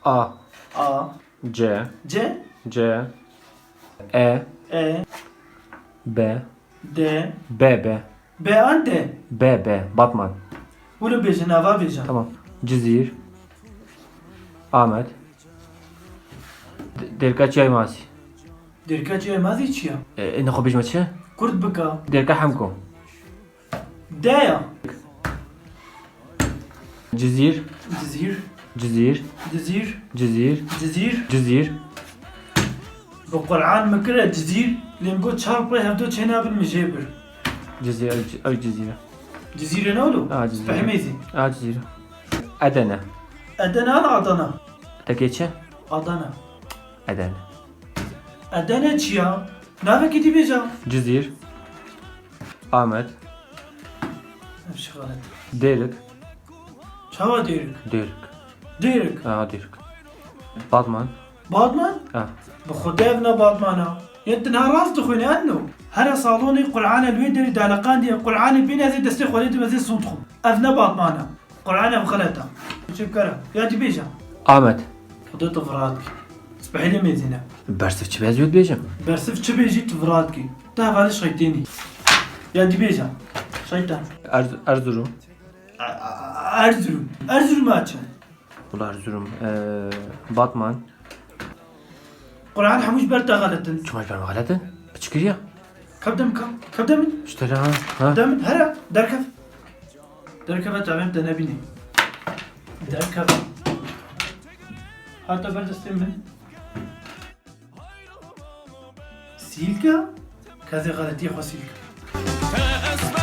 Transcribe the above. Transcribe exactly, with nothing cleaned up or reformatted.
A. A. C. C. C. E. E. B. D. B, B. B an D. B, B. Batman. Wilo bêje, nava bêje. Tamam. Cizîr. Amed. D-, Dêrka Çiyayê Mazî. Dêrka Çiyayê Mazî çi ya? E, e, nexwe bêjme çi? Kurt bike. Dêrka Hemko. D ya. Cizîr. Cizîr. Cizîr. Cizîr. Cizîr. Cizîr. Cizîr. Bi Quran min kire Cizîr, lê min got çar pê hevdo çênabin, min jê bir. Cizîr, ew, ew Cizîr e. Cizîrê ne wilo? A, Cizîr. Fehmê zî. A, Cizîr. Edene. Edene an Adana? Tekê çi? Adana. Edene. Edene çi ya? Navekî dî bêje. Cizîr. Amed. Ev şixalet. Dêrik. Çawa Dêrik? Dêrik. Dêrik. Ha, Dêrik. Batman. Batman? Ha. Bi Xwedê ev ne Batman a. Yê tu niha rast dixwînî, enno. Here salonê Qur'ane li wê derî daleqandiye, Qur'anê bîne zê destê xwe lê dibe zê sûnd xwe. Ev ne Batman a. Qur'an ev xelet a. Çi bikara? Ya dî bêje. Amed. Xwedê tu virat kî. Spehîlê mêzîne. Bersif çi bêjî wê dibêjim? Bersif çi bêjî tu virat kî. Tu hevalê şeytênî. Ya dî bêje. Şeytan. Erz-, Erzurum. A-, a-, a-, Erzurum. Erzurum a çi? Wala Erzurum. Ee, Batman. Qur'an hemû ji ber te xelet in. Çima ji ber me xelet in? Bi çi kiriye? Kevde min ka. Kevde min. Ji te re ha? Ha? Kevde min. Here. Derkev. Derkeve, çavên te nebînî. Derkeve. Hate ber destê min. Sîlke? Kezê xeletiyê xwe sîlke.